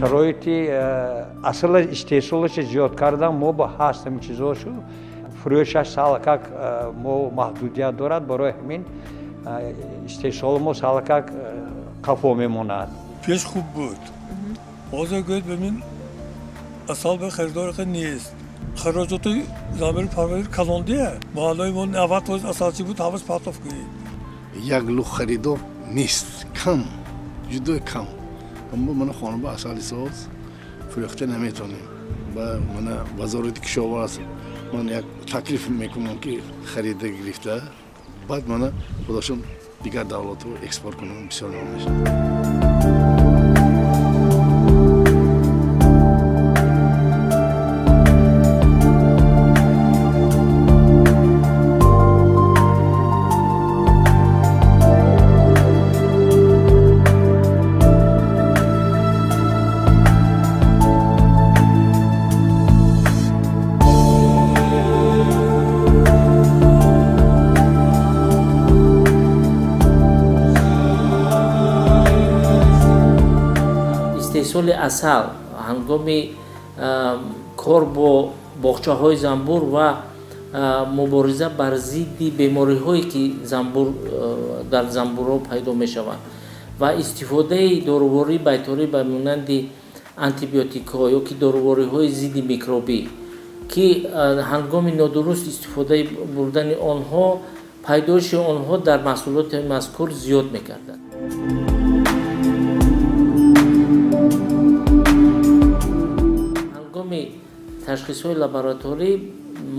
Шароити асал истеҳсолаш зиёд кардан мо ба ҳаст ҳамин чизошу фурӯшаш салакак мо маҳдудият дорад, барои ҳамин истеҳсоли мо салакак қафо мемонад. Пеш хуб буд. Ҳозир гӯяд бибин асал ба харидор нест. Хароҷоти занбӯрпарварӣ калондия. Маҳаллаи мо 90% асалчӣ буд, ҳамаш партоф кунед. Як лух харидор нест, кам, ҷудо кам. Аммо мана хона ба асали соз фурӯхта наметавонем. Ба мана вазорати кишоварз ман як таклиф мекунам ки харида гирифта, баъд мана худошон дигар давлатҳо экспорт кунам, бисёр мешавад. Истеҳсоли асал ҳангоми кор бо боғчаҳои занбур ва мубориза бар зидди бемориҳое ки дар занбурҳо пайдо мешаванд ва истифодаи дорувории байторӣ ба монанди антибиотикҳо ё ки дорувориҳои зидди микробӣ ки ҳангоми нодуруст истифодаи бурдани онҳо пайдоиши онҳо дар маҳсулоти мазкур зиёд мегардад. Ҳангоми ташхисҳои лабораторӣ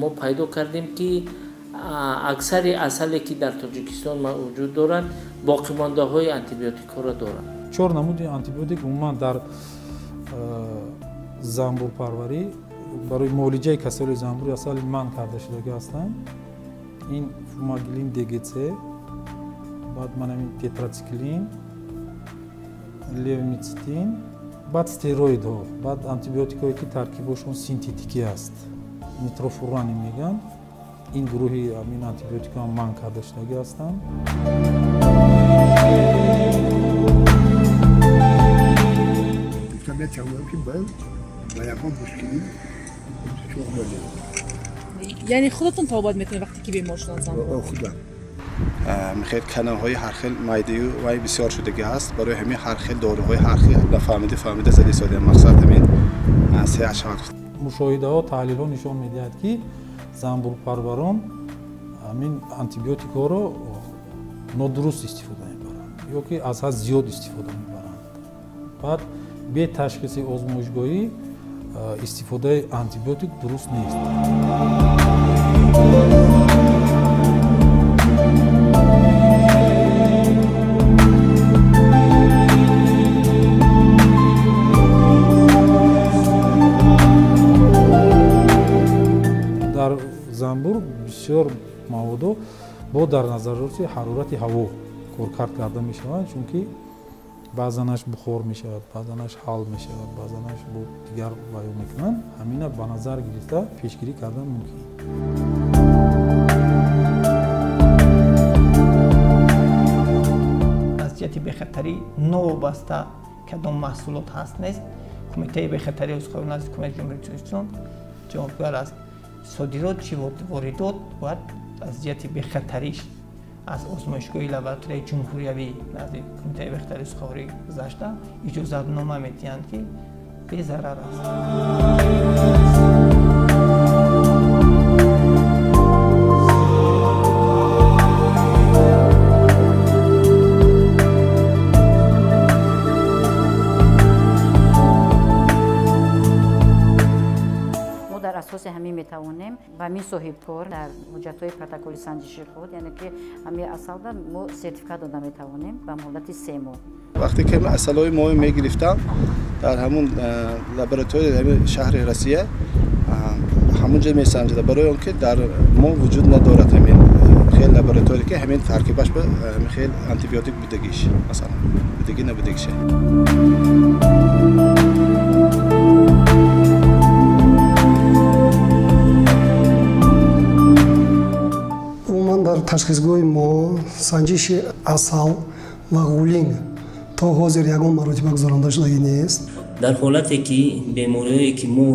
мо пайдо кардем ки аксари асале ки дар Тоҷикистон мавҷуд доранд боқимондаҳои антибиотикҳоро доранд. 4 намуди антибиотик умуман дар занбурпарварӣ барои муолиҷаи касалии занбури асал манъ карда шудагӣ ҳастанд. Ин фумагилин ДГЦ, баъд манамин тетрациклин, левмицетин, баъд стероидҳо, баъд антибиотикҳое ки таркибошон синтетикӣ аст, нитрофурани мегӯянд. Ин гурӯҳи ин антибиотикҳо ҳам манъ карда шудагӣ ҳастанд. Метавонам ки ба ягон мушкилӣ дучор набошам. Яъне худатон табобат мекунед вақте ки бемор шуданд занбур? Худам. Мехел каналҳои ҳар хел майдаю вай бисёр шудагӣ ҳаст. Барои ҳамин ҳар хел доруҳои ҳар хел нафаҳмида фаҳмида зада истодаем. Мақсад ҳамин сеҳат шавад. Мушоҳидаҳо, таҳлилҳо нишон медиҳад ки занбурпарварон ҳамин антибиотикҳоро нодуруст истифода мебаранд ё ки аз ҳад зиёд истифода мебаранд. Баъд бе ташхиси озмоишгоҳӣ истифодаи антибиотик дуруст нест. Дар занбур бисёр маводҳо бо дар назардошти ҳарорати ҳаво коркард карда мешаванд, чунки баъзанаш бухор мешавад, баъзанаш ҳал мешавад, баъзанаш бо дигар баён мекунанд. Ҳамина ба назар гирифта пешгирӣ кардан мумкин. Аз ҷиҳати бехатарӣ новобаста кадом маҳсулот ҳаст нест, Кумитаи бехатарии озуқаворӣ назди Ҳукумати Ҷумҳурии Тоҷикистон ҷавобгар аст. Содирот чи воридот бояд аз ҷиҳати бехатариш аз озмоишгоҳи лабораторияи ҷумҳуриявӣ назди Кумитаи бехатарии озуқаворӣ гузашта иҷозатнома медиҳанд ки безарар аст. Асоси ҳамин метавонем ба ҳамин соҳибкор дар ҳуҷҷатҳои протоколи санҷиши худ, яъне ки ҳамин асалда мо сертификат дода метавонем ба муҳлати 3 моҳ. Вақте ки асалҳои мо мегирифтам дар ҳамун лабораторияи ҳамин шаҳри Россия, ҳамун ҷо месанҷида, барои он ки дар мо вуҷуд надорад ҳамин хел лаборатория ки ҳамин таркибаш ба ҳамин хел антибиотик будагиш, масалан будагӣ набудагише. Дар ташхисгоҳи мо санҷиши асал ва ғулинг то ҳозир ягон маротиба гузаронда шудагӣ нест. Дар ҳолате ки бемориҳое ки мо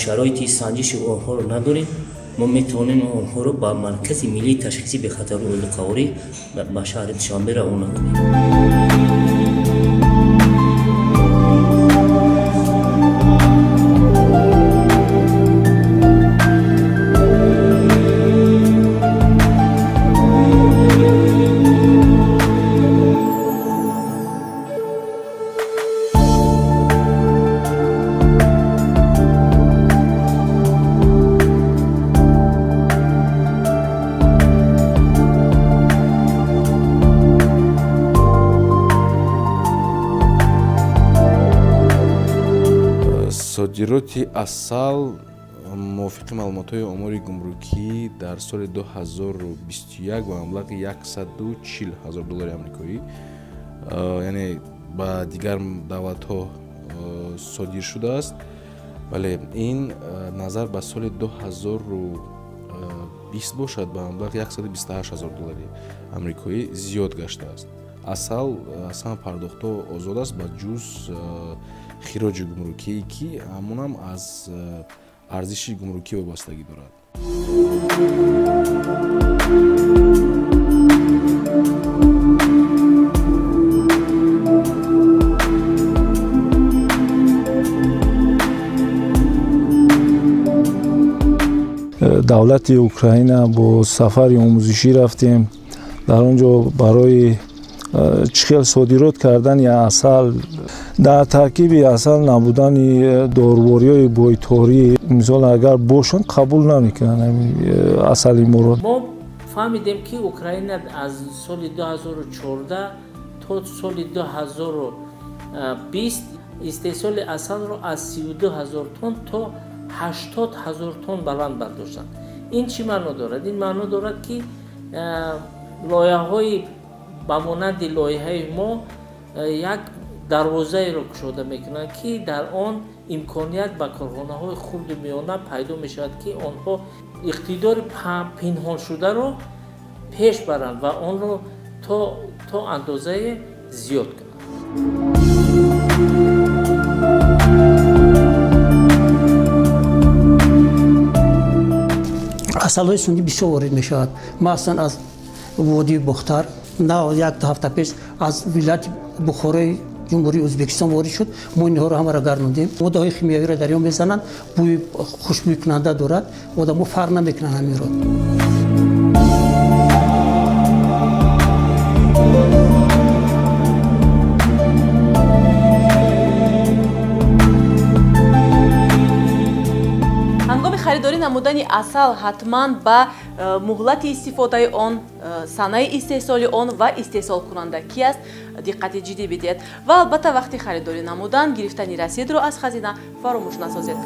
шароити санҷиши онҳоро надорем, мо метавонем онҳоро ба Маркази миллии ташхиси бехатарии озуқаворӣ ба шаҳри Душанбе равона кунем. Содироти асал мувофиқи маълумотҳои омори гумрукӣ дар соли 2021 ба маблағи 140 ҳазор доллари амрикоӣ, яъне ба дигар давлатҳо содир шудааст. Вале ин назар ба соли 2020 бошад, ба маблағи 128 ҳазор доллари амрикоӣ зиёд гаштааст. Асал аз ҳама пардохтҳо озод аст, ба ҷуз хироҷи гумрукӣ, ки ҳамонам аз арзиши гумрукӣ вобастагӣ дорад. Давлати Украина бо сафари омӯзишӣ рафтем. Дар он ҷо барои чӣ хел содирот кардани асал, дар таркиби асал набудани дорувориҳои бойторӣ, мисол агар бошанд қабул намекунанд асали моро. Мо фаҳмидем, ки Украина аз соли 2014 то соли 2020 истеҳсоли асалро аз 32 ҳазор тонн то 80 ҳазор тонн баланд бардоштанд. Ин чӣ маъно дорад? Ин маъно дорад, ки лоиҳаҳои ба монанди лоиҳаи мо як дарвозаеро кушода мекунанд, ки дар он имконият ба корхонаҳои хурду миёна пайдо мешавад, ки онҳо иқтидори пинҳоншударо пеш баранд ва онро то андозае зиёд кунанд. Асалҳои сунъӣ бисёр ворид мешавад, махсусан аз водии Бохтар. На як ҳафта пеш аз вилояти Бухорои Ҷумҳурии Ӯзбекистон ворид шуд. Мо инҳоро ҳамаро гардондем. Моддаҳои химиявиро дар он мезананд, бӯи хушбӯйкунанда дорад, одамо фарқ намекунанд ҳаминро. Ҳангоми харидорӣ намудани асал ҳатман ба муҳлати истифодаи он, санаи истеҳсоли он ва истеҳсолкунанда ки аст диққати ҷиддӣ бидиҳед ва албатта вақти харидорӣ намудан гирифтани расидро аз хазина фаромӯш насозед.